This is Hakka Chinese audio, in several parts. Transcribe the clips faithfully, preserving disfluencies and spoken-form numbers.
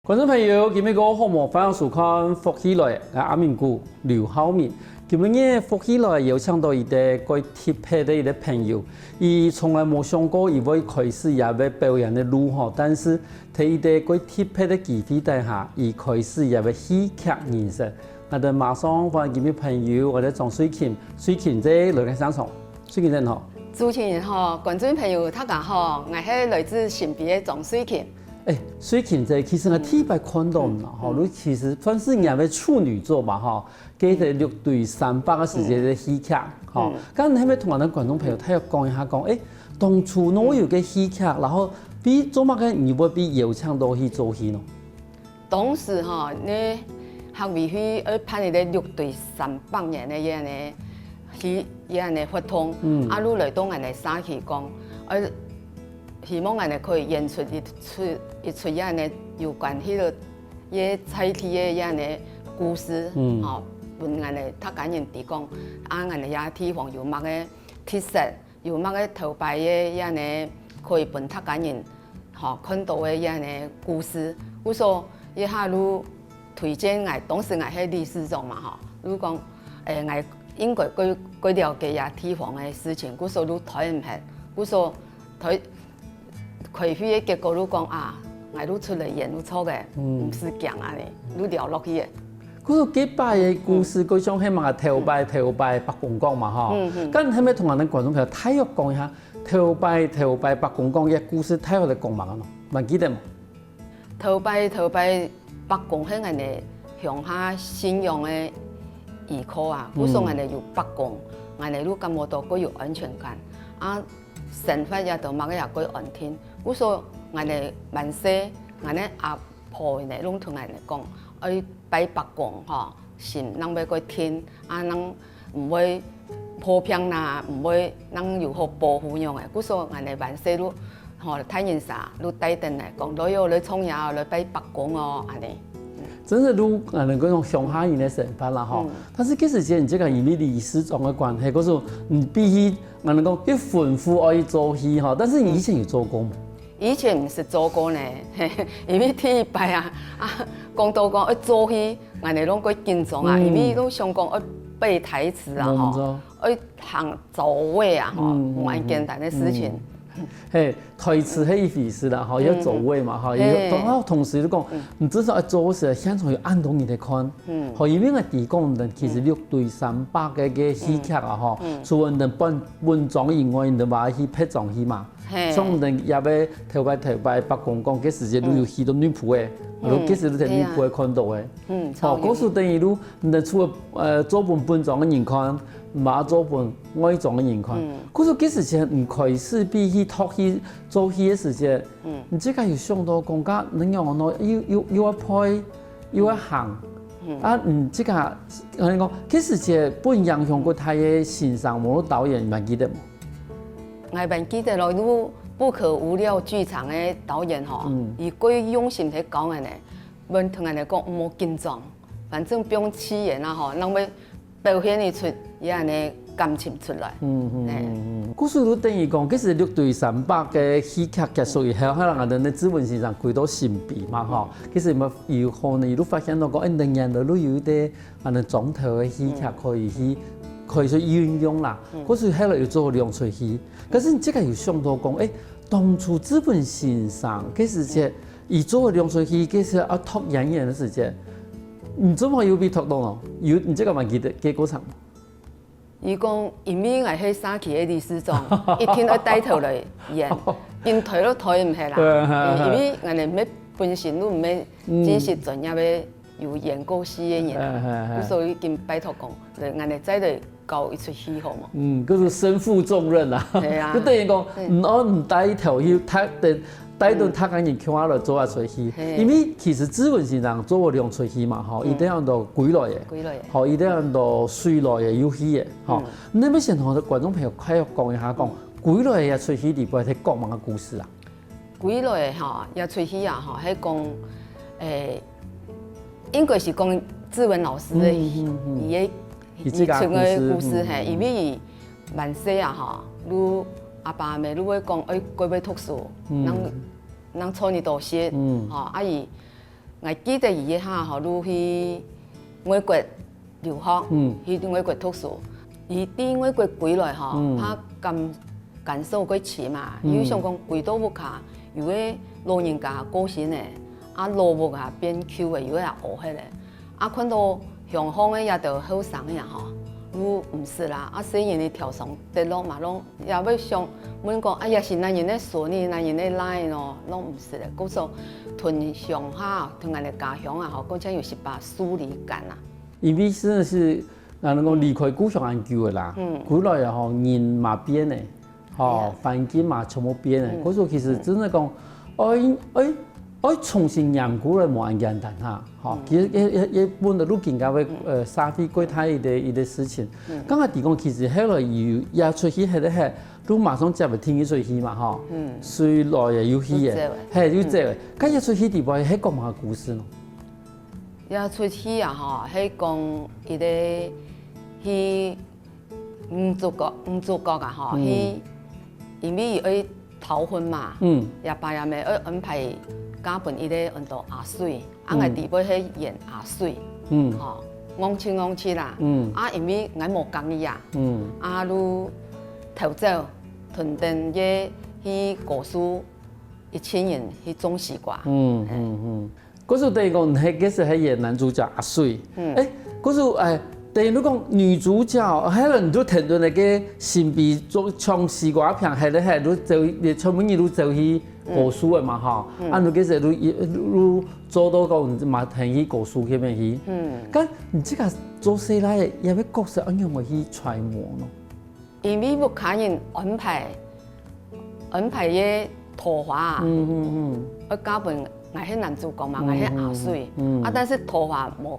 觀眾朋友，今晡日个好無？歡迎收看《福氣來》，𠊎阿明哥劉浩明。今晡日《福氣來》邀請到一個蓋特別个一個朋友，佢從來無想過佢會開始這個表演个路吼，但是在一個蓋特別个機會底下，佢開始這個戲劇人生。𠊎兜馬上歡迎今晡日朋友，𠊎兜張瑞琴，瑞琴姐來到現場。瑞琴姐好。主持人好，觀眾朋友大家好，𠊎係來自新埤个張瑞琴。 欸，瑞琴姐，其實𠊎第一擺看著你吼，你其實算係𠊎个處女作吧吼，該係六堆三伯个時節个戲劇吼。該你係毋係同𠊎兜觀眾朋友大約講一下講，欸，當初哪會有个戲劇，然後為做麼个你會被邀請到去做戲呢？當時吼，該客委會愛辦一個六堆三伯年个該呢，戲，該呢活動，啊，就來到𠊎个社區講，愛 希望𠊎兜可以演出一齣，一齣這樣个有關係个，這在地个這樣个故事，吼，分𠊎兜客家人知講，啊，𠊎兜這地方有麼个特色，有麼个頭擺个這樣个可以分客家人，吼，看著个這樣个故事。故所這下就推薦𠊎，當時𠊎係理事長嘛，吼，就講，欸，𠊎應該過，過了解這地方个事情，故所就推毋忒，故所 開，開會个結果就講啊，𠊎就出來演就著个，毋使驚恁呢，就聊落去个。故所該擺个故事，就像係嘛，頭擺，頭擺伯公講嘛吼。該你係毋係同𠊎兜觀眾朋友大約講一下，頭擺，頭擺伯公講个故事大約來講麼个呢？還記得無？ 頭擺，頭擺伯公係𠊎兜鄉下信仰个依靠啊，故所𠊎兜有伯公，𠊎兜就感覺著較有安全感，啊，生活也都麼个也較安定。故所𠊎兜還細，𠊎兜阿婆呢，攏同𠊎兜講，愛拜伯公吼，心正會較定，啊，正 毋會破病啦，毋會正有好保護樣个。故所𠊎兜還細就，吼，大人儕就帶等來講，來哦，來唱歌哦，來拜伯公哦，恁呢。真係就，呃，能夠用鄉下人个生活啦，吼。但是其實你這個因為理事長个關係，故所你必須，呃，能夠去吩咐愛做戲，吼。但是你以前有做過嗎？ 以前毋識做過呢，因為第一擺啊，啊，講到講愛做戲，𠊎兜攏較緊張啊，因為攏想講愛背台詞啊，吼，愛行走位啊，吼，毋係簡單个事情。嘿，台詞係一回事啦，吼，愛走位嘛，吼，有，然後同時就講，你至少愛做事，現場有恁多人來看，吼，因為𠊎提供的其實六堆三百个个戲劇啊，吼，除了你本本莊以外，你嘛去別莊去嘛。 嘿。像你兜也會頭擺頭擺伯公講，該時節就有去到內埔个，啊，該時就在內埔个看到个。嗯，吼，故所等於就，你兜除了，呃，做分本莊个人看，嘛做分外莊个人看。故所該時節你開始必去讀戲、做戲个時節，你自家有想到講，該恁樣呢，又又又愛配，又愛行，啊，你自家，𠊎講，該時節分影響較大个先生無導演，你還記得無？ 𠊎還記得咯，就不可無聊劇場个導演吼，佢蓋用心在教𠊎呢，問同𠊎呢講毋好緊張，反正毋用氣演啊吼，正會表現一出佢恁呢感情出來。嗯嗯嗯。故所就等於講，其實六堆三百个戲劇結束以後，後來𠊎兜个志文先生歸到新埤嘛吼，其實嘛有可能佢就發現到講，哎，兩年內就有一個 恁呢莊頭个戲劇可以去，可以去運用啦。故所後來又做兩齣戲。可是你自家有想到講，哎，當初志文先生，該時節，佢做兩齣戲，該時愛擇演員个時節，你做麼有被擇到哦？有，你自家還記得該過程？佢講，因為𠊎係社區个理事長，一定愛帶頭來演，因為推都推毋忒啦。因為𠊎兜乜本身都毋係真實專業个 有演過戲个人啊，所以已經拜託講，來，𠊎兜再來搞一齣戲好無？嗯，就是身負重任啊。係啊。就等於講，嗯，你愛你帶頭去，帶等，帶等客家人共下來做一齣戲。因為其實志文先生做過兩齣戲嘛，吼，一定要到歸來个，歸來个，吼，一定要到水來个遊戲个，吼。你愛先同觀眾朋友快速講一下，講歸來个這齣戲裡背係講麼个故事啊？ 歸來吼，這齣戲啊吼，係講，欸，應該是講志文老師个，佢个，佢出个故事，嘿，因為佢還細啊吼，就阿爸阿姆就會講，哎，乖乖讀書，能，能賺一多錢，吼，啊佢 𠊎記得佢一下吼，就去外國留學，嗯。去外國讀書。佢對外國歸來吼，嗯。怕感感受過悽嘛，嗯。又想講歸到屋下，有个老人家過身咧，啊老屋啊變舊咧，有个也烏忒咧。啊看到鄉下个這兜後生个人吼，又毋識啦，啊細人仔條上跌落嘛，攏 也會想問講，哎呀，係哪人个孫呢，哪人个倈呢，攏毋識咧。故所同鄉下，同𠊎个家鄉啊，吼，講起來有一把疏離感啊。因為真的是，人講離開故鄉恁久个啦，嗯。歸來啊，吼，人嘛變咧，吼，係啊。環境嘛全部變咧。嗯。故所其實真的講，愛愛愛重新黏過來無恁簡單哈。 吼，嗯。其實也也也本來就應該會，嗯。呃，社會過大一個一個事情。嗯。剛才提講，其實後來有也出去歇一歇，就馬上接个第二齣戲嘛，吼。嗯。隨來个有戲个，有接个。嘿，有接个。嗯。該一齣戲底背係講麼个故事呢？這齣戲啊，吼，係講一個去 女主角，女主角啊吼，嗯。佢因為愛逃婚嘛，嗯。佢爸佢姆愛安排嫁分一個安到阿水，啊，嗯。𠊎底背係演阿水，嗯。吼，戇直戇直啦，嗯。啊，因為𠊎無合意啊，嗯。啊，就偷走，同等个去高樹一群人去種西瓜，嗯，嘿。嗯，嗯。 故所等於講，你係，該時係演男主角阿水。嗯。欸，故所，欸，等於你講女主角，係了你就跈等該个新婦做唱西瓜片，係了係，就走，你全部人都走去高樹个嘛，吼。嗯。啊，你該時就，就做到講嘛，跈去高樹該片去。嗯。該你自家做細倈仔，也會角色愛仰般去揣摩呢？ 因為屋下人安排，安排个桃花啊，嗯，嗯，嗯。愛嫁分，𠊎係男主角嘛，嗯，𠊎係阿水，嗯，嗯。啊，但是桃花無，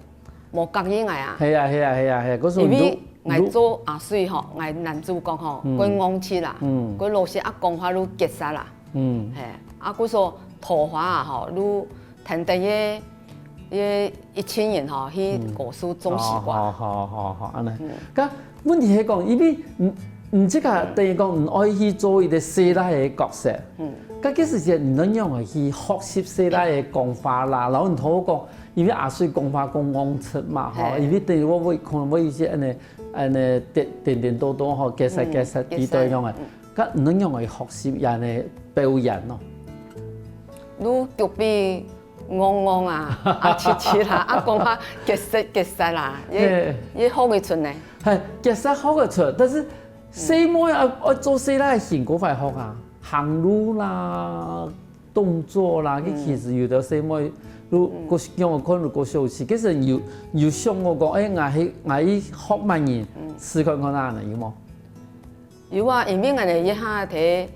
無合意𠊎啊。係啊，係啊，係啊，係啊，故所你就，因為𠊎做阿水吼，𠊎男主角吼，嗯。過戇直啦，嗯。過老實啊，講話就結舌啦。 嗯。嘿，啊，故所桃花啊，吼，就跈等个，个一群人吼，去高樹種西瓜。嗯。哦，好，好，好，好，恁呢。嗯。該問題係講，因為你，你這個等於講，你愛去做一個細倈个角色。嗯。該該時節，你愛仰般去學習細倈个講話啦，然後你同我講，因為阿水講話講戇直嘛，吼，嘿。因為等於𠊎會可能會有一些恁呢，恁呢，顛，顛顛倒倒吼，結舌，嗯，結舌，結舌。底對樣个。嗯。 該你仰般去學習恁呢表演呢？就腳步戇戇啊，啊直直啦，啊講話結舌結舌啦，也，嘿。也學會出呢。嘿，結舌學會出，但是細妹啊，愛做細倈个時節，過快學啊，行路啦，動作啦，嗯。其實有兜細妹，如，嗯。過，像𠊎看如果小事，其實有，有想過講，欸，𠊎去，𠊎去學麼人，嗯。試看看啊，有無？ 有啊，因為𠊎兜一下在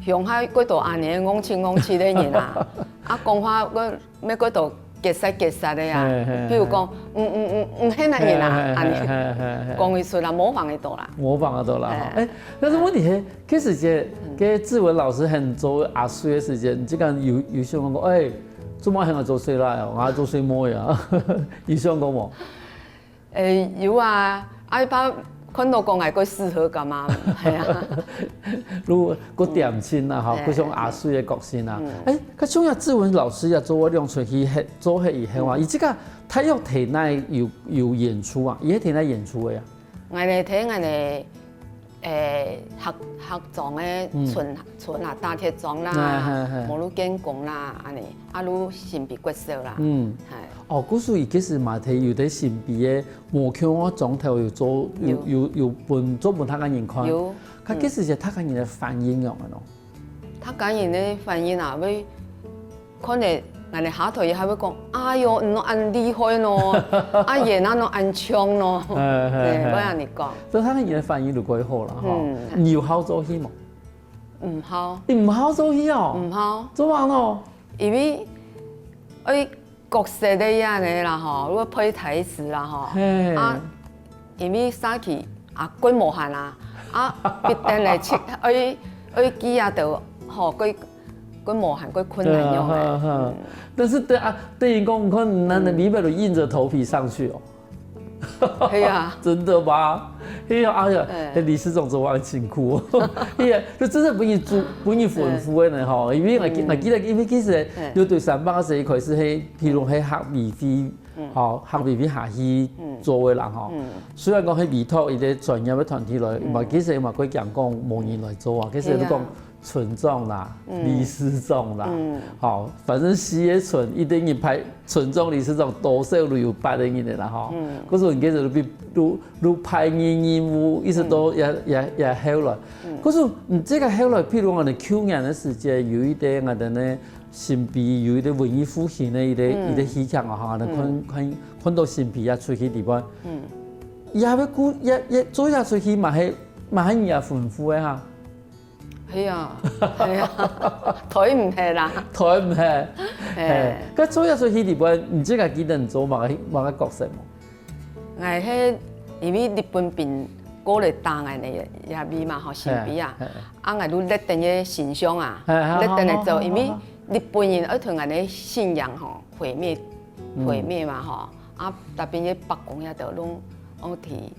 鄉下過多恁呢戇直戇直个人啊，啊講話過，乜過多結舌結舌个啊。嘿，嘿，比如講，嘿。嗯，嗯，嗯，嗯，係哪人啊，嘿，嘿，恁呢，嘿，嘿，嘿。講會出來，模仿會到啦。模仿會到啦，嘿。吼。欸，但是問題係，該時節，嗯。該志文老師還做阿水个時節，你這個有，有想講，欸，做麼个還愛做細倈哦，𠊎做細妹啊？有想過無？ 欸，有啊，啊，一般看到講𠊎較適合幹嘛，係啊。如果，較恬靜啊，吼，嗯。較像阿水个角色啊。嗯。欸，該像啊，志文老師也做過兩齣戲，係，做戲以後啊，嗯。佢這個大約在哪有，有演出啊？佢係在哪演出个啊？𠊎呢，在𠊎呢， 欸，客，客庄个村，嗯。村啊，打鐵莊啦，啊，係，係。無就建工啦，恁呢，啊，就新埤國小啦。嗯。係。哦，故所佢其實嘛，在有在新埤个無共个庄頭有做，有，有。有，有分，做分大家人看。有。該其實係大家人个反應仰般呢？大家人个反應啊，會 可能𠊎兜下頭也還會講，哎喲，你恁厲害喏，啊，演啊，你恁像喏，嘿，嘿，對，嘿。會恁呢講。所以佢等个反應就較好啦，吼。嗯。你有好做戲無？毋好。你毋好做戲哦？毋好。做麼个呢？因為，欸，角色个樣个啦，吼，愛背台詞啦，吼。嘿。啊， 因為社區啊，較無閒啊，啊，必定咧，去，愛，愛記啊，都，吼，較，較無閒，較困難樣个。嗯，好，好。嗯。但是等啊，等於講，你看，咱的嗯。尾巴都硬著頭皮上去哦。係啊。真的嗎？哎呀，哎呀，哎。那理事長做得很辛苦。哎呀，就真的分你做，分你吩咐的呢，吼。因為我記，嗯。我記得，因為其實哎。有對三百个時開始，係，譬如係客委會，嗯。吼，客委會下去做的啦，吼。嗯。雖然講係委託一個專業的團體來，嗯。嘛其實嘛會講講無人來做啊，其實你講，係啊。 村長啦，嗯。理事長啦，嗯。吼，反正四个村，一定人派村長、理事長，多少都有八个人的啦，吼。嗯。可是你其實都比，都，都派任任務，一直到也，也，也後來。嗯。可是你這個後來，譬如講，你舊年的時間，有一個𠊎等呢，新埤有一個文藝復興的一個，嗯。一個戲劇啊，哈，你看，嗯。看，看到新埤也出去地方，嗯。也要顧，也，也做也出去嘛，係，嘛係你也吩咐的哈。 係啊，係啊，推毋忒啦。推毋忒。嘿。嘿，該做這齣戲裡背，你自家記得你做麼个，麼个角色無？𠊎係因為日本兵過來打𠊎个這位嘛，吼，新埤啊，嘿，嘿。啊，𠊎就列等个形象啊，嘿，好，列等个做，好，好，因為好，好。日本人愛同𠊎个信仰吼毀滅，嗯。毀滅嘛，吼，啊，tapi个伯公也都攏，攏提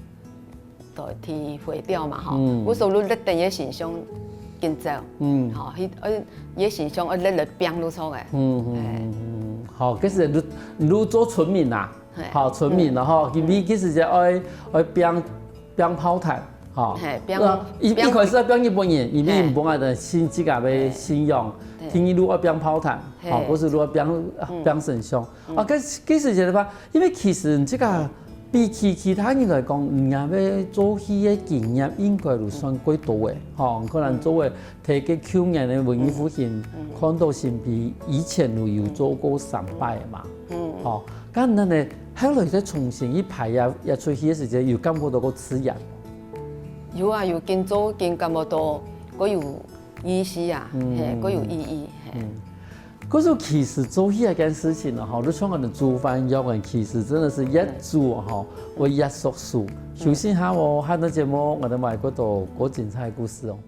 都提回掉嘛，吼。嗯。故所就列等个形象緊走。嗯。吼，佢，呃，个形象愛列來變就著个。嗯，嗯，嘿。嗯，嗯。好，其實你，你做村民啊，嘿。好，村民了吼，嗯。因為其實就愛，愛變，變炮彈，吼。嘿，變，啊，一，變，一開始愛變日本人，因為嘿。日本人的信，自家个信仰，嘿。第二就愛變炮彈，嘿。吼，故所就愛變，啊，嗯。變神像。嗯。啊，其，其實就係話， 因為其實你自家比起其他人來講，你也係做戲个經驗應該就算較多个，吼，可能做个，嗯。頭个舊年个文藝復興，嗯，嗯。看到新埤以前就有做過三擺嘛，嗯，嗯。吼，該恁呢，後來再重新去排這，這齣戲个時節，有感覺到較自然無？有啊，有緊做，緊感覺到較有意思啊，嗯。嘿，較有意義，嘿。嗯。 可是其實做戲這件事情呢，吼，就像𠊎等煮飯一樣，其實真的是越煮吼，會越熟手。休息下哦，下段節目𠊎等還有較多較精彩个故事哦。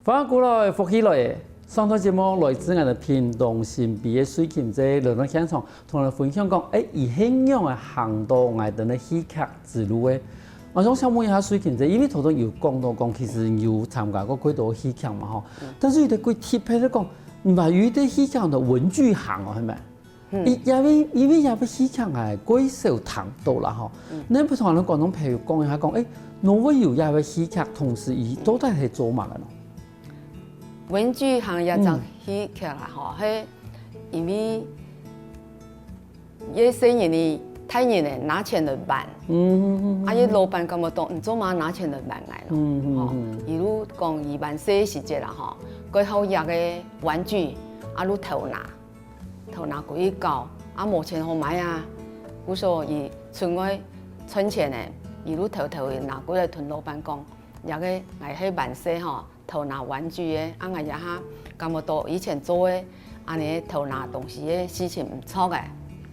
歡迎轉來，福氣來了！上段節目來自𠊎等屏東新埤个瑞琴姐來到現場，同𠊎等分享講，欸，佢係仰仔行到𠊎等个戲劇之路个。𠊎想請問一下瑞琴姐，因為頭先有講到講，其實有參加過幾多戲劇嘛吼，嗯。但是有一個幾特別个講，你嘛有一個戲劇个文具行哦，係無？ 嗯。佢這位，因為這位戲劇𠊎較少聽到啦吼。嗯。你愛同𠊎等觀眾朋友講一下，講，欸，哪位有這位戲劇，同時佢到底係做麼个呢？文具行這隻戲劇啦吼，嗯。係因為這細人仔、大人仔拿錢來還。嗯，嗯，嗯，嗯。啊，這老闆感覺到，嗯，做麼拿錢來還𠊎咯？嗯，嗯，吼，嗯。佢就講佢還細時節啦吼，較好這個玩具，啊，就偷拿。 偷拿歸去搞，啊，無錢好買啊。故所佢出外賺錢呢，佢就偷偷仔拿歸來同老闆講，這個𠊎係還細吼，偷拿玩具个，啊，𠊎這下感覺到以前做个恁呢偷拿東西个事情毋著个，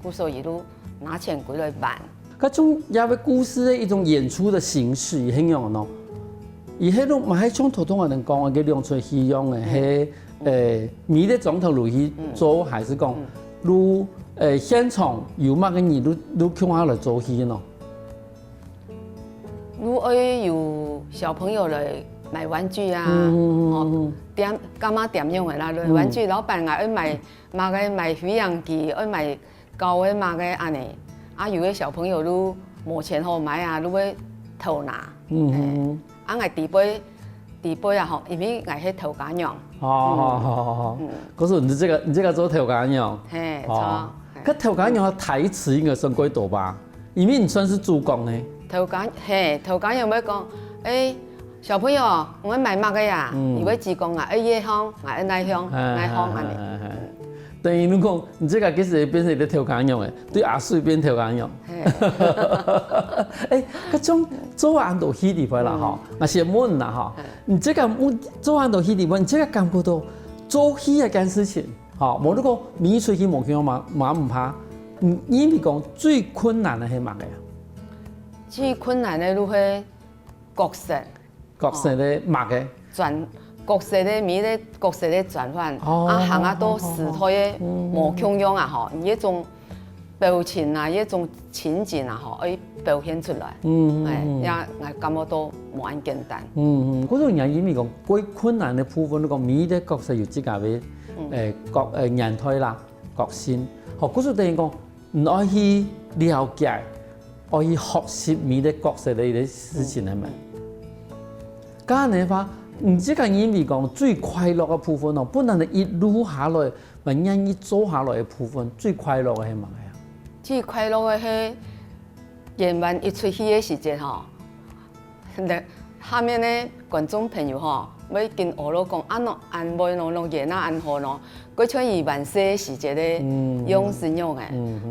故所佢就拿錢歸來還。 該種這個故事个一種演出个形式，佢係仰仔呢？佢係攏嘛係像頭先𠊎等講个兩齣戲樣仔，嗯。係，欸，每個庄頭落去做，嗯。還係講，嗯。就，欸，現場有麼个人就，就共下來做戲呢？就愛有小朋友來買玩具啊，嗯，嗯，嗯，嗯。哦，店，該麼店樣仔啦，來買玩具，嗯。老闆啊，愛買麼个，買飛行機，愛買 搞个麼个恁呢，啊，有个小朋友就無錢好買啊，就會偷拿。嗯哼。嘿，啊，𠊎底背，底背啊吼，因為𠊎係頭家娘。哦，嗯。好，好，好，好。嗯。可是你這個，你這個做頭家娘。嘿，哦。著，嘿。該頭家娘个台詞應該算較多吧？因為你算係主角呢。頭家，嘿，頭家娘會講，欸， 小朋友，𠊎買麼个啊？嗯。你會指講啊，欸，這項，啊，欸，哪項，哎，哪項恁呢。哎，哎，哎，哎。等於你講，你這個其實變成一個頭家娘欸，對阿水變頭家娘。嘿。欸，該種做恁多戲裡背啦吼，嗯。𠊎先問啦吼，嗯。你這個，做恁多戲裡背，你這個感覺到做戲這件事情，吼，無你講每日出去無共樣嘛，嘛毋怕。嗯，因為講最困難个係麼个啊？最困難个就係角色。角色个麼个？轉，角色个每一個角色个轉換，哦，啊，行啊到時代个無共樣啊吼，你一種表情啊，一種情景啊吼，愛表現出來。嗯，哎，也𠊎感覺到無恁簡單。嗯，嗯，故所你因為講最困難个部分，你講每一個角色有自家个，誒，角，誒，年代啦，個性。好，故所等於講，你愛去了解，愛去學習每一個角色个一個事情，係無？該樣个話，你自家認為講最快樂个部分哦，本來你一路下來， 還願意做下來个部分，最快樂个係麼个啊？最快樂个係演員一出戲个時節吼，下面个觀眾朋友吼，會緊呵咾講：「啊，喏恁會喏，喏演啊恁好喏，過像佢還細个時節个樣式樣仔。」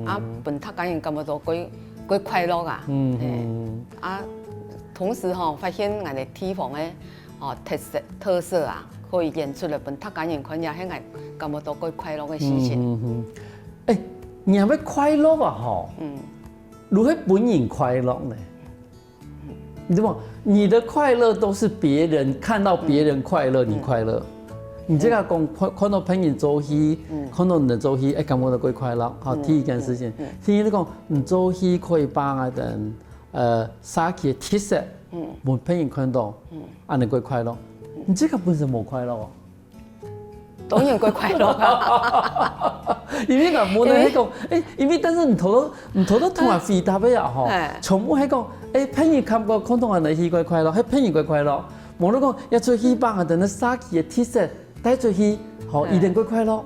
啊，分大家人感覺到蓋，蓋快樂啊。嘿。啊，同時吼，發現𠊎兜地方个 哦，特色，特色啊，可以演出來分大家人看，也係𠊎感覺到蓋快樂个事情。嗯，嗯，嗯。誒，你還會快樂啊吼？嗯。如何分人快樂呢？你知道嗎？你的快樂都是別人，看到別人快樂，你快樂。你這個講，看，看到別人做戲，看到你的做戲，誒，感覺到蓋快樂。好，第一件事情。第二，你講，你做戲可以幫啊人，呃，社區个特色，分別人看到，恁樣蓋快樂。你這個本身無快樂哦。當然蓋快樂啊。因為𠊎問你，因為，誒，因為但是你頭頭，你頭頭同𠊎回答个啊吼，全部係講，誒，別人看到看到恁樣戲蓋快樂，係別人蓋快樂。無你講，愛出去幫啊等个社區个特色帶出去，吼，一定蓋快樂。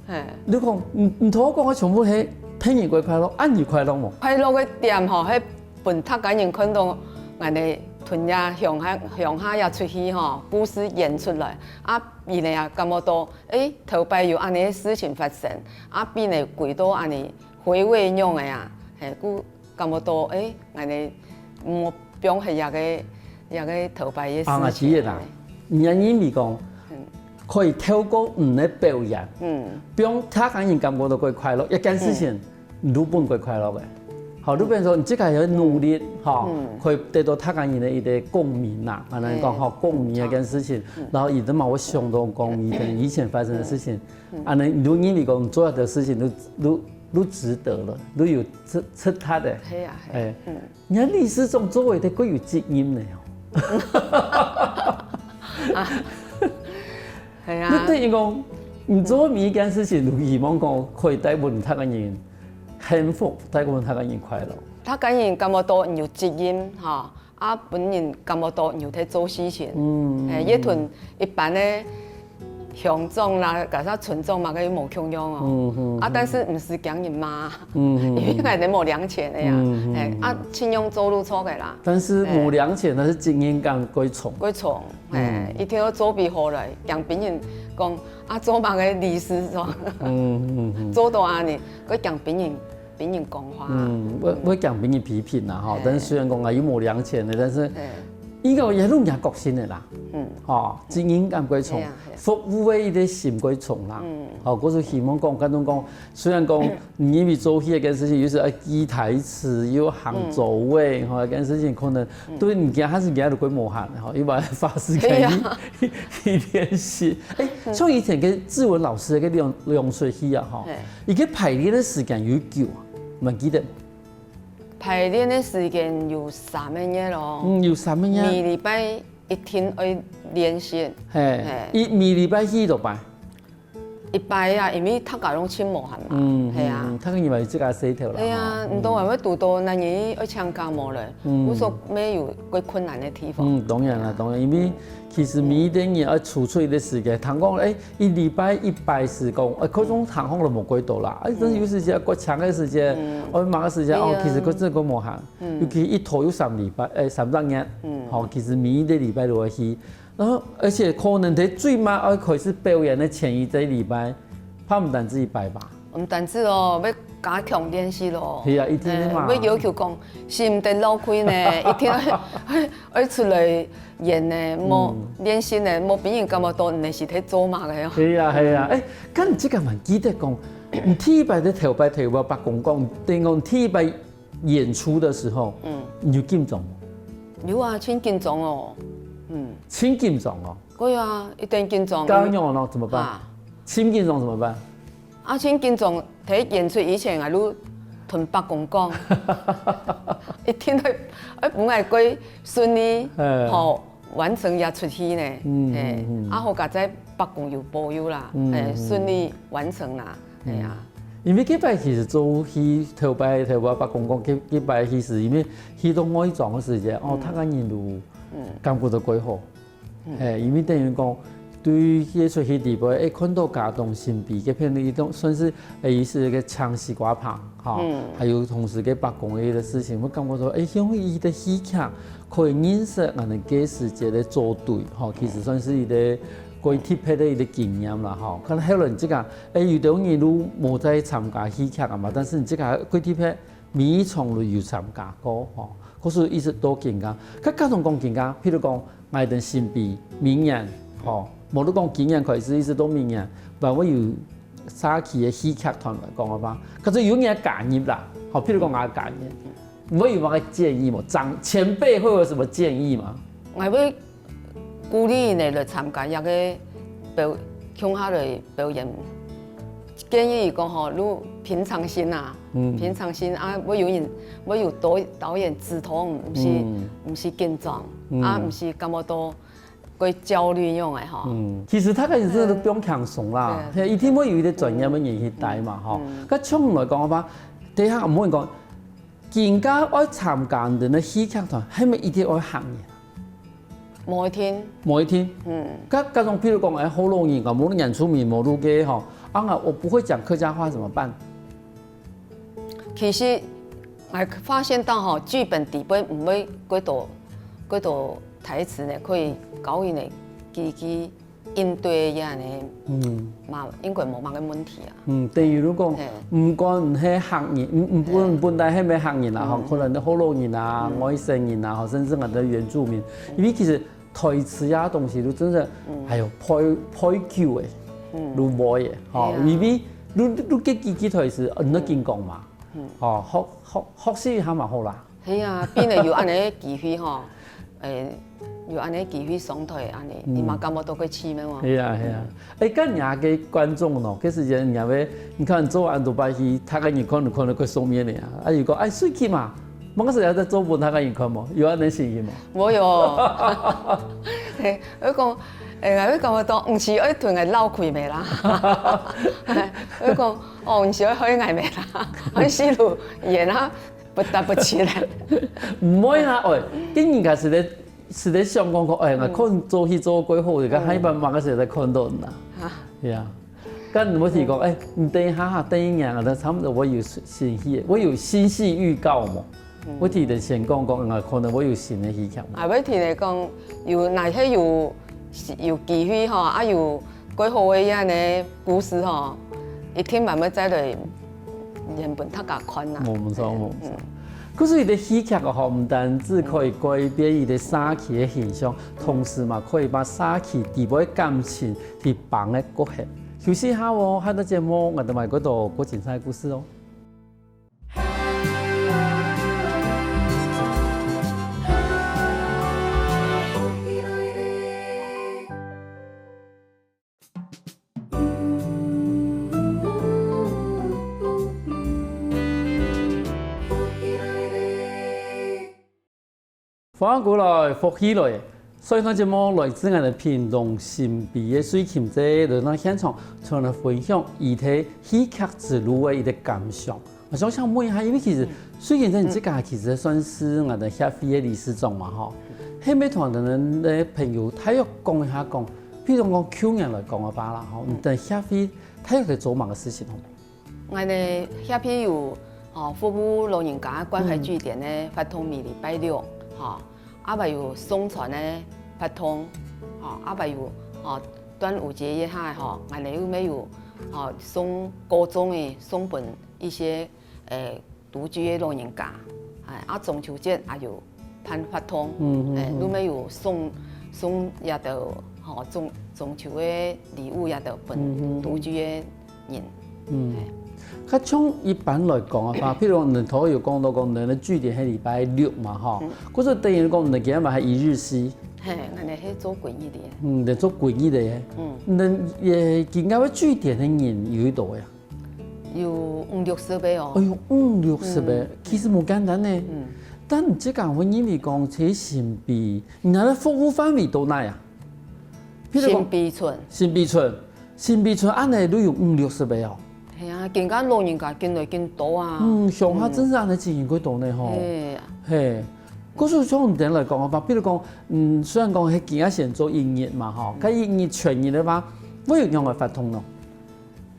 嘿。你講，你，你頭講个全部係別人个快樂，恁樣快樂無？快樂个點吼，係分大家人看到𠊎兜同這鄉下，鄉下也出去吼，故事演出來，啊，佢兜也感覺到，誒，頭擺有恁樣个事情發生，啊，佢兜歸到恁樣回味樣仔啊，嘿，故 感覺到，誒，恁樣，嗯，放忒這個，這個頭擺个事情。啊，𠊎知啦，你也認為講，可以透過你个表演，嗯，放大家人感覺到蓋快樂，一件事情，你都分蓋快樂个。好，你變成說你自家有努力，吼，可以得到大家人个一個共鳴啦，恁樣講吼，共鳴一件事情，然後佢兜嘛會想到講以前，以前發生个事情， 恁樣，你就認為講做這個事情都，都，都值得了，都有值，值得个。係啊，係啊。誒，你看理事長做个都蓋有責任呢哦。啊，係啊。你等於講，你做每一件事情，都希望講可以帶分大家人幸福，帶分大家人快樂。大家人感覺到有責任，吼， 啊，分人感覺到有在做事情。嗯。誒，也同一般个鄉長啦，加上村長嘛，佢無共樣哦。嗯，嗯，啊，但是毋使驚人罵，嗯，嗯，因為𠊎兜無領錢个呀。嗯，嗯，誒，啊，盡量做就著个啦。但是無領錢，但是責任感蓋重。蓋重，誒，一定愛做比好來，驚別人講，啊，做麼个理事長，嗯，嗯，嗯。做到恁樣，蓋驚別人 別人講話。嗯，會，會驚別人批評啦，吼。但是雖然講啊，又無領錢个，但是應該也有人家個性个啦。嗯。吼，責任感蓋重，係啊，係啊。服務个一個心蓋重啦。嗯。吼，故所希望講，觀眾講，雖然講你因為做戲這件事情，又係愛記台詞，又行座位，吼，這件事情可能對你今下是今下都蓋無閒，吼，又愛花時間去，去練習。誒，像以前个志文老師个兩，兩齣戲啊，吼， 佢个排練个時間有久啊？毋記得。排練个時間有三個月咯。嗯，有三個月。每禮拜一定愛練習。嘿，嘿。一，每禮拜去幾多擺？一擺啊，因為大家攏盡無閒嘛。嗯，係啊。嗯，大家因為自家事頭啦，係啊，吼。毋過還會堵到哪日愛請假無咧，嗯。有時候也有較困難个地方。嗯，當然啦，當然，因為其實每一個人愛抽出一個時間，聽講，誒， 一禮拜一擺時光，誒，可能通常都無幾多啦。誒，但是有時節，過長个時間，嗯。愛忙个時間，哦，係啊。其實佢真个無閒。嗯。尤其一拖有三禮拜，誒，三隻月，嗯。吼，其實每一個禮拜都會去。然後，而且可能在最慢愛開始表演个前一個禮拜，怕毋單止一擺吧。毋單止哦，愛加強練習咯。係啊，一定个嘛。欸，愛要求講，心得老開呢，一定愛，愛，愛出來演呢，無練習呢，無分人感覺到你係在做麼个哦。係啊，係啊，欸，該你這个還記得講，你第一擺在頭擺頭擺伯公講，等於講第一擺演出的時候，嗯，你有緊張無？有啊，盡緊張哦。嗯，盡緊張哦。對啊，一定緊張。該樣咯，怎麼辦？啊，盡緊張怎麼辦？啊，盡緊張，在演出以前，𠊎就同伯公講，一定愛，愛分𠊎過順利，欸，好完成這齣戲呢。嗯，欸，嗯，嗯，啊，好佳哉伯公有保佑啦，嗯，欸，嗯，順利完成啦。 係啊。因為該擺其實做戲頭擺，頭擺伯公講，該，該擺其實因為去到外莊个時節，哦，嗯，大家人都，嗯，感覺到蓋好。嗯，係，因為等於講，對這齣戲裡背，會看到家中心悲該片，一種算是，欸，也是一個唱西瓜棚，哈，嗯，還有同時个伯公个一個事情，𠊎感覺到，欸，用佢个戲劇可以認識𠊎等該時節个做對，哈，其實算是一個 過特別个一個經驗啦，吼。可能後來你自家，欸，有兜人都無再參加戲劇啊嘛，但是你自家過特別，每一場都有參加過，吼。故所一直到今下，該加上講今下，譬如講，𠊎等新輩明年，吼，無論講今年開始一直到明年，還會有社區个戲劇團來講个話，可是有人加入啦，吼，譬如講𠊎加入，你會有麼个建議無？長，前輩會有什麼建議嗎？𠊎會 鼓勵呢來參加這個表，共下來表演。建議講吼，你平常心啊，嗯，平常心啊，會有人，會有導，導演指導，毋使，嗯，毋使緊張，嗯，啊，毋使感覺到會焦慮樣个吼。嗯，其實大家也是，嗯，放輕鬆啦，對，一定會有一個專業个人去帶嘛，吼。嗯，該像來講个話，等一下𠊎問講，今下愛參加你等个戲劇團，係毋係一定愛客人？ 無一定。無一定。嗯。該，該種，譬如講，欸，學老人啊，無論原住民，無論該吼，啊，𠊎不會講客家話怎麼辦？其實，𠊎發現到吼，劇本底背毋會幾多，幾多台詞呢，可以教佢呢，幾句應對這樣呢，嗯，嘛，應該無麼个問題啊。 嗯，等於如果講，係，毋管你係客人，毋，毋管，係，本來係毋係客人啦，吼，嗯，可能係學老人啊，嗯，外省人啊，吼，甚至𠊎等原住民，因為其實台詞啊東西都真係，嗯，還有背，背久誒，嗯，都背誒，吼，係啊，因為你，你，你該幾句台詞，呃，你都緊講嘛，嗯，吼，學，學，學習一下嘛好啦。 係啊，變得有恁呢个機會吼，欸，有恁呢个機會上台恁呢，嗯，你嘛感覺到个趣味哦。係啊，係啊。欸，該你个觀眾喏，該時節你也會，你看做恁多擺戲，大家人看都看到个上面个啊。啊，如果，欸，水氣嘛，麼个時候也在做分大家人看無？有恁呢个情形無？無有。嘿，我講，欸，我感覺到，毋係愛同𠊎鬧鬼咩啦。我講，哦，毋係愛害𠊎咩啦，愛死路演啊。 不得不起來。毋會啦，喂，跟人家是咧，是咧想講講，哎，𠊎看做戲做過好，你看下一班嘛个時候再看到你啦。啊。對啊。跟你問題講，哎，你等一下哈，等一年啊，差不多會有新戲，會有新戲預告嘛。我提前先講講，啊，可能會有新的戲劇嘛。啊，我提前講，有哪些有有機會哈，啊有 過好个恁呢故事吼，一定慢慢再來演分大家看啦。無毋錯，無毋錯。可是佢个戲劇吼，毋單止可以改變佢个社區个形象，同時嘛可以把社區底背个感情去放个過去。休息一下哦，下段節目𠊎等還過多過精彩个故事哦。 歡迎過來，福氣來！上段節目來自𠊎等屏東新埤个瑞琴姐來到現場，同𠊎等分享佢个戲劇之路个一個感想。𠊎想請問一下，因為其實瑞琴姐你自家其實算是𠊎等協會个理事長嘛吼，係毋係同𠊎等个朋友大約講一下講，譬如講舊年來講个話啦吼，你等協會大約在做麼个事情好無？ 𠊎等協會有，吼，服務老人家關懷據點个活動，每禮拜六，吼，啊還有送餐个活動，吼，啊還有，吼，端午節這下，吼，𠊎等又乜有，吼，送高中个送分一些，誒，獨居个老人家，誒，啊，中秋節也有辦活動，嗯，嗯，誒，嗯。都會有送，送這兜，吼，中，中秋个禮物這兜分嗯，嗯，嗯。獨居个人。嗯。嘿。較像一般來講个話，譬如你頭有講到講，你个據點係禮拜六嘛，吼，嗯。故所等於講，你今日嘛係一日西。嘿，恁樣係做歸日个。嗯，你做歸日个。嗯。你，誒，今日个據點个人有幾多呀？有五六十个哦。哎喲，五六十个，嗯。其實無簡單呢。嗯。但你這講，我認為講，其實新埤，你个服務範圍到哪啊？譬如講，新埤村。新埤村，新埤村恁樣都有五六十个哦。係啊，今个老人家緊來緊多啊。嗯，鄉下真係恁樣情形過多呢吼。嗯。係啊。嘿，故所像你等來講个話，比如講，嗯，雖然講係今日先做一日嘛吼，嗯。該一日全日个話，會有仰般个活動呢？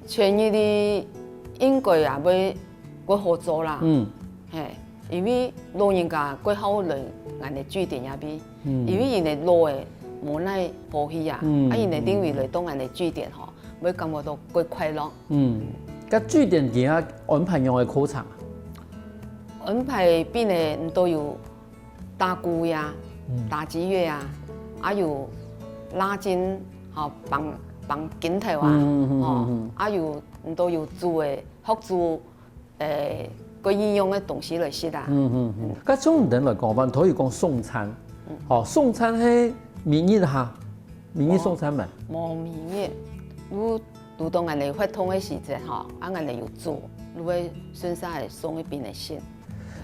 全日个應該也會，會好做啦。嗯。嘿，因為老人家較好來𠊎个據點這位，嗯。因為佢个老个無奈好去啊，嗯，啊，佢个另外來到𠊎个據點吼，會感覺到較快樂。嗯，該據點底下安排仰个課程啊？安排邊个毋都有 打鼓呀，嗯。打擊樂啊，還有拉筋，吼，綁，綁筋頭啊，嗯，嗯，嗯，吼，嗯。還有，你都有煮个，學煮，誒，各樣个東西來食啊。嗯，嗯，嗯。該像你等來講，話頭有講送餐，嗯。吼，送餐係每日哈，每日送餐嘛？無，無每日，有 堵到𠊎等活動个時節吼，啊𠊎等有煮，就會順續个送去分佢食。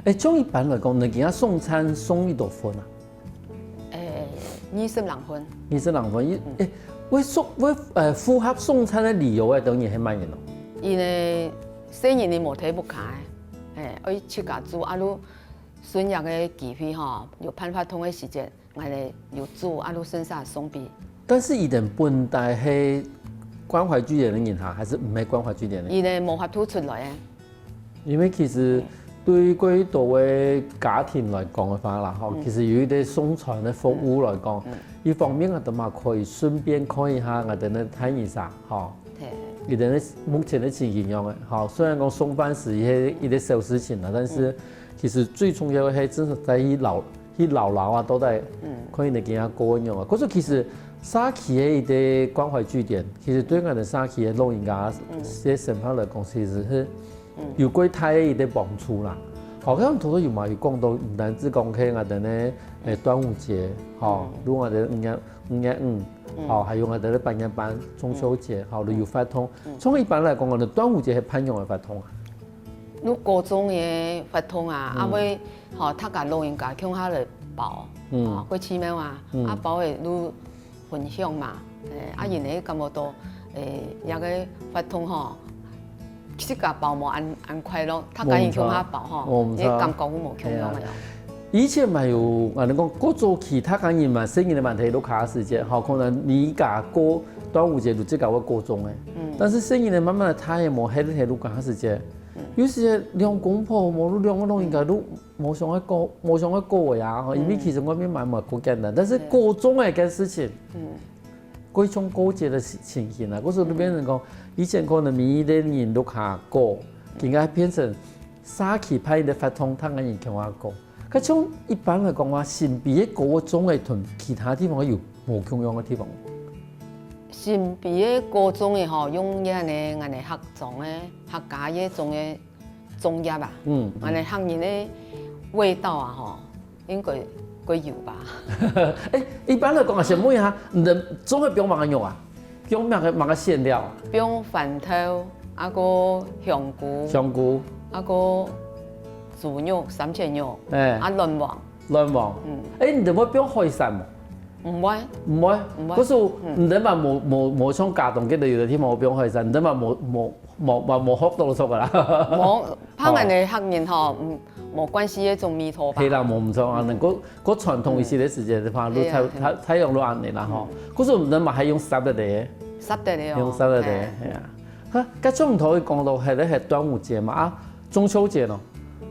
誒，像一般來講，你今日送餐送幾多份啊？誒，二十零份。二十零份，一，嗯。誒，會送，會，呃，符合送餐个理由个，當然係麼人咯。因為細人仔無在屋下个，誒，愛自家煮，啊，就趁這个機會吼，有辦活動个時節， 𠊎等有煮，啊，就順續送分。但是佢等本底係關懷據點个人哈，還係毋係關懷據點个人？佢等無法度出來个。因為其實對較多个家庭來講个話啦，吼，嗯。其實有一個送餐个服務來講，嗯。一方面𠊎等嘛可以順便看一下𠊎等个太陽儕，吼，對。佢等个目前个情形樣个，吼，雖然講送飯係一個，一個小事情啦，但是嗯。其實最重要个係真係在於老 去老老啊，到底嗯。看佢等今下過仰啊。可是其實社區个一個關懷據點，其實對𠊎等社區个老人家嗯。个生活來講，其實係嗯。有較大个一個幫助啦。好像頭頭有嘛有講到，毋單止講係𠊎等个，誒，端午節，吼，嗯。如果𠊎等五月，五月五，嗯。吼，還有𠊎等个八月半、中秋節，嗯。吼，都有活動。嗯。從一般來講，𠊎等端午節係辦仰个活動啊？ 就各種个活動啊，嗯。啊，會，吼，大家老人家共下來包，嗯。吼，過寺廟啊，嗯。啊，包个就分享嘛，誒，啊，嗯。因為感覺到，誒，這個活動吼，自家包無恁，恁快樂，大家人共下包吼，無毋錯。這感覺會無共樣个哦。係啊。 以前嘛有，啊，你講過早期，大家人嘛，細人仔嘛，在屋下个時節，吼，可能每家過端午節就自家會過粽个。嗯。但是細人仔慢慢个大个，無歇在屋下个時節，嗯。有時兩公婆，無兩個老人家都無想愛過，無想愛過个啊，吼，因為其實外面買嘛較簡單，但是過粽个一件事情，嗯。 過像過節个情形啊，故所就變成講，以前可能每一個人屋下過，今下變成社區辦个活動，大家人共下過。該像一般來講啊，新埤个過粽个同其他地方有無共樣个地方？新埤个過粽个吼，用這个𠊎等客庄个、客家个粽个粽葉啊，嗯，𠊎等客人个味道啊吼， 應該，該有吧。誒，一般來講啊，先問一下，你等粽个放麼个肉啊？放麼个，麼个餡料啊？放番豆，啊，過香菇，香菇。啊，過豬肉、三層肉，誒。啊，卵黃。卵黃。嗯。誒，你等會放海產無？毋會。毋會？毋會。可是你等嘛無，無，無像佳冬該兜有个地方會放海產，你等嘛無，無， 無，無，無學到熟个啦。無，怕𠊎等个客人吼，嗯，無慣勢該種味道吧。係啦，無毋著啊，嗯。能夠，夠傳統一些个時節个話，嗯。就採，係啊，係啊。採，採用就恁樣啦吼。嗯。可是你等嘛還用煠个咧。煠个咧哦。用煠个咧，係。係啊。哈，該像頭先講到，係咧，係端午節嘛，啊，中秋節呢？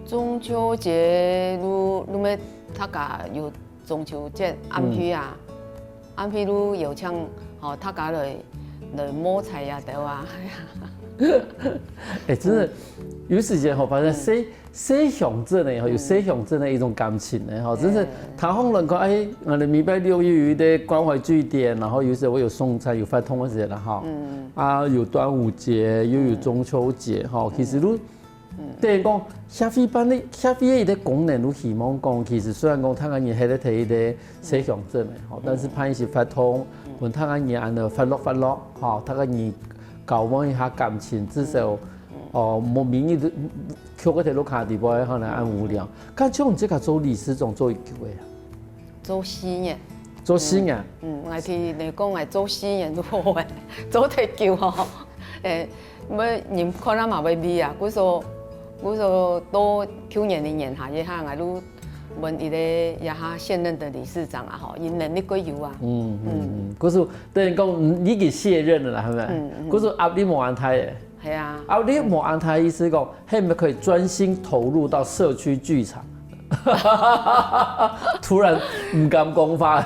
中秋節，就，就愛大家有 中秋節暗去啊，嗯。暗去就邀請，吼，大家來，來摸彩呀，對啊。哎，真的，有時間吼，發現細細鄉鎮的吼，有細鄉鎮的一種感情呢吼，真是聽眾人講，哎，我們禮拜六又有一個關懷據點，然後有時候會有送餐、有發糖个時間啦哈，啊，有端午節，又有中秋節哈，其實都等於講，協會辦个協會个一個功能，都希望講，其實雖然講大家人係在一個細鄉鎮个吼，但是辦一些活動，分大家人安到快樂快樂吼，大家人交換一下感情，至少哦，莫每日都徛个在屋下底背，可能恁無聊。該像你這個做理事長做幾久个啊？做四年。做四年？嗯，𠊎聽你講，𠊎做四年都好誒，做忒久吼。誒， 乜人看啊嘛會膩啊，故所故所到舊年个年下，這下𠊎就問一個這下現任个理事長啊吼，佢能力過有啊。嗯嗯嗯，故所等於講你已經卸任了啦，係咪？嗯嗯，故所壓力無恁大誒。係啊，壓力無恁大，意思講，係毋係可以專心投入到社區劇場？突然毋敢講話。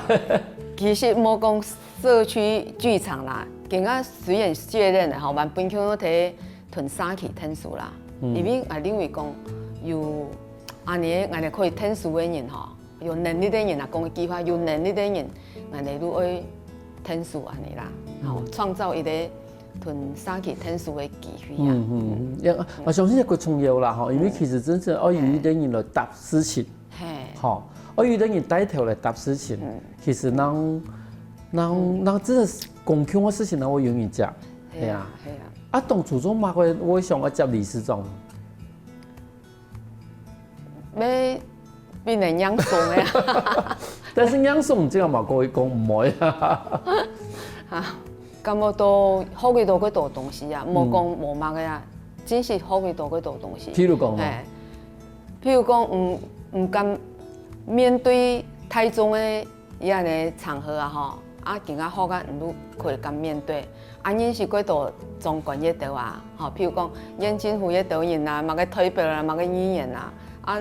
其實無講社區劇場啦，今下雖然卸任了吼，還本勤都在 同社區𢯭手啦。因為𠊎認為講，有恁仔𠊎等可以𢯭手个人吼，有能力个人啊，講一句話，有能力个人，𠊎等就愛𢯭手恁仔啦，吼，創造一個同社區𢯭手个機會啊。嗯嗯，也，𠊎相信這个重要啦吼，因為其實真正愛有一個人來搭事情，嘿，吼，愛有一個人帶頭來搭事情，其實人，人，人真的是公共个事情，人會有人接，係啊，係啊。 啊，當初做麼个會想愛接理事長？愛分人認送个啊。但是認送這个嘛，可以講毋會啊。啊，感覺到學會到幾多東西啊，莫講無麼个啊，真實學會到幾多東西。譬如講嘛，嘿，譬如講，嗯，毋敢面對大眾个 這恁仔場合啊吼，啊今下學啊毋就可以敢面對，啊認識幾多長官這兜啊，吼，譬如講縣政府這兜人啊，麼个代表啊，麼个議員啊，啊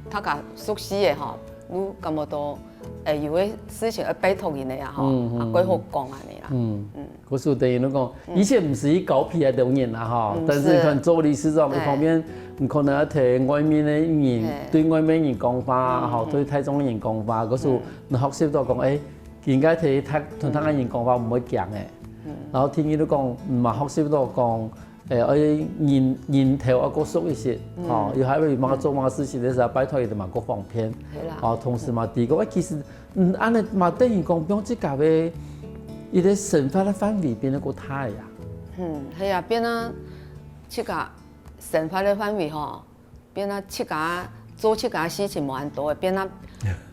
大家熟悉个吼，就感覺到，誒，有个事情愛拜託人个啊吼，啊較好講恁仔啦。嗯嗯。 故所等於你講，以前毋係去交陪个人啦吼，但是你看做理事長一方面，你可能愛聽外面个人，對外面人講話，吼，對大眾个人講話，故所你學習到講，誒，應該聽大，同大个人講話毋會驚誒。然後第二你講，毋嘛學習到講，誒，愛人，人頭愛較熟一些，吼，有還有麼个做麼个事情个時候，拜託佢等嘛較方便，係啦，吼，同時嘛，第二个，誒，其實 嗯，恁仔嘛等於講，放自家个一個生活个範圍變到較大啊。嗯，係啊，變啊，自家生活个範圍吼，變啊自家做自家事情無恁多个，變啊，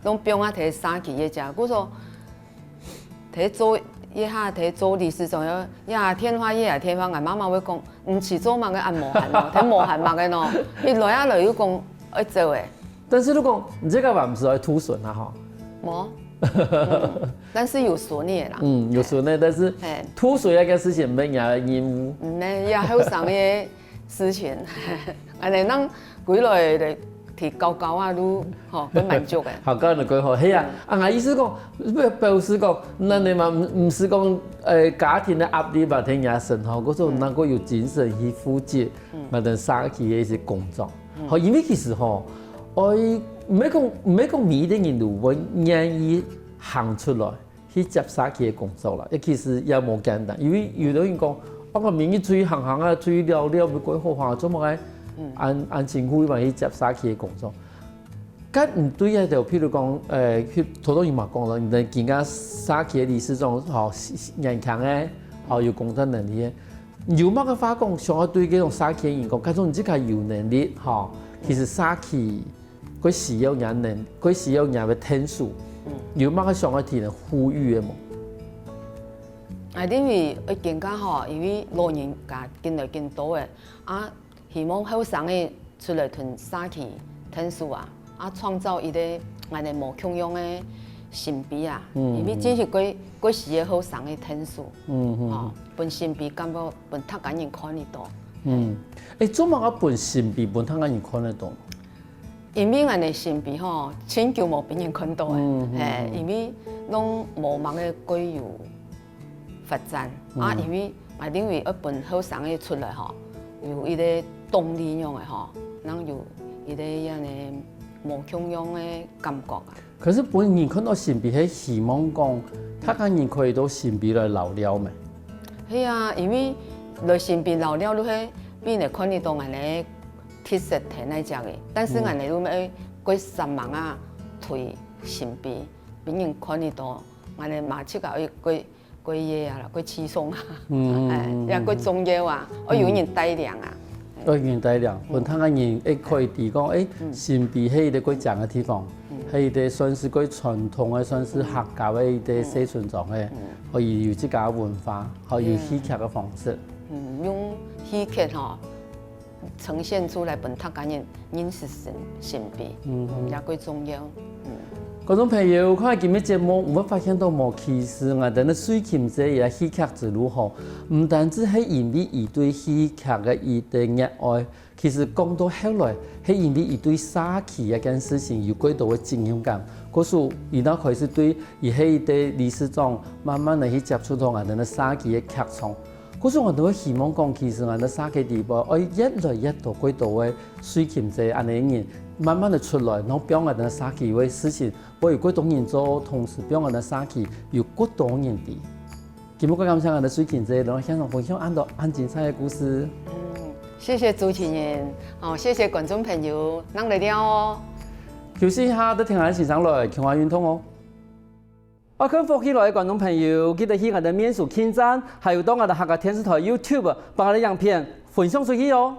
攏放啊在社區个遮。故所，在做，這下在做理事長，呀，電話，呀，電話，𠊎媽媽會講，毋知做麼个恁無閒哦，在無閒麼个喏，一來啊來又講愛走誒。 但是如果你這个嘛毋係愛渡孫啊吼。無，嗯，但是有孫个啦。嗯，有孫个，但是嘿，渡孫這个事情毋係你个任務。毋係，也後生个事情，恁仔人歸來个提高高啊，就吼，會滿足个。好，高高好，係啊，啊，𠊎意思講，表，表示講，那你嘛毋，毋係講，呃，家庭个壓力嘛，在你身上，可是能夠有精神去負責，嗯，𠊎等社區个一些工作。 好，因為其實吼，愛，毋係講，毋係講每一個人都會願意行出來去接社區个工作啦，其實也無簡單，因為有兜人講，啊，𠊎明日出去行行啊，出去尞尞，毋過好啊，做麼个恁，恁辛苦嘛去接社區个工作。該毋對啊，就譬如講，誒，去，頭頭你嘛講了，你等今下社區个理事長，吼，年輕个，吼，有工作能力个， 有麼个話講，想愛對這種社區个人講，假使你自家有能力，吼，其實社區會需要你能，會需要你个𢯭手，有麼个想愛提个呼籲个無？啊，因為會更加吼，因為老人家緊來緊多誒，啊，希望後生个 出來同社區𢯭手啊，啊，創造一個恁仔無共樣个新輩啊，因為真係過，過時个後生个𢯭手，吼，分新輩感覺分大家人看得到。嗯，誒，做麼个分新輩分大家人看得到？因為恁仔新輩吼，真久無分人看到誒，嘿，因為攏無麼个過有發展。啊，因為𠊎認為愛分後生个出來吼，有一個動力樣个吼，能有一個恁呢無共樣个感覺啊。可是分人看到新埤係希望講，大家人可以到新埤來尞尞咩？係啊，因為來新埤尞尞就係，比人看得到恁呢特色係哪隻个，但是恁呢就愛過煞猛啊推新埤，比人看得到，恁呢嘛自家愛過過夜啊，過輕鬆啊，嗯哎，也過重要啊，愛有人帶領啊。愛有人帶領，分大家人會可以知講，誒，新埤係一個過靚个地方，係一個算是過傳統个，算是客家个一個細村莊个，可以有自家个文化，可以有戲劇个方式。嗯，用戲劇吼，呈現出來分大家人認識新新埤，嗯，也過重要。觀眾朋友，看今日節目，有無發現到無？其實𠊎等个水琴姐个戲劇之路吼，毋單止係因為佢對戲劇个一個熱愛，其實講到後來，係因為佢對社區這件事情有過多个責任感。故所，佢那開始對佢係一個理事長，慢慢个去接觸到𠊎等个社區个劇場。故所𠊎都會希望講，其實𠊎等社區裡背，愛越來越多過多个水琴姐恁呢人，慢慢个出來，然後表揚𠊎等社區个事情，會有過多人做，同時表揚𠊎等社區有過多人知。今日過感謝𠊎等水琴姐，來現場分享恁多恁精彩个故事。嗯，謝謝主持人，哦，謝謝觀眾朋友，咱來尞哦。休息一下，再聽下先生來，共下運動哦。愛看福氣來个觀眾朋友，記得去𠊎等面書網站，還有到𠊎等客家電視台YouTube，幫𠊎等影片分享出去哦。